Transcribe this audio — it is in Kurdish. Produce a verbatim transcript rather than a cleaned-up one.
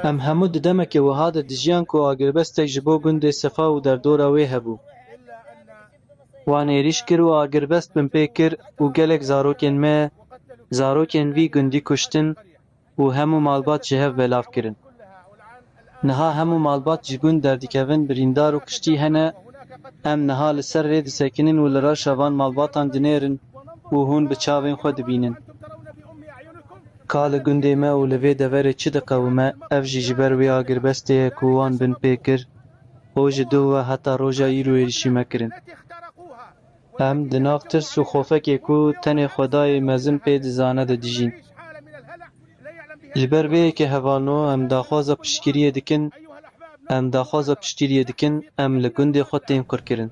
Em hemû di demeke wiha de dijiyan ku agirbestek ji bo gundê Sefa û derdora wê hebû. Wan êrîş kir û agirbest binpê kir û gelek zarokên me, zarokên vî gundî kuştin û hemû malbat ji hev belav kirin. Niha hemû malbat ji gund derdikevin, birîndar û kiştî hene. Em niha li ser rê disekinin û li reşa van malbatan dinêrin û hûn bi çavên xwe dibînin. Ka li gundê me û li vê deverê çi diqewime, ev jî ji ber wê agirbestê ye ku wan binpê kir û ji dû ve heta roja îro êrîşî me kirin. Em di nav tirs û xofekê ku tenê Xwedayê mezin pê dizane de dijîn. Ji ber vê yekê hevalno em daxwaza piştgiriyê dikin, em daxwaza piştgiriyê dikin, em li gundê xwe tên qirkirin.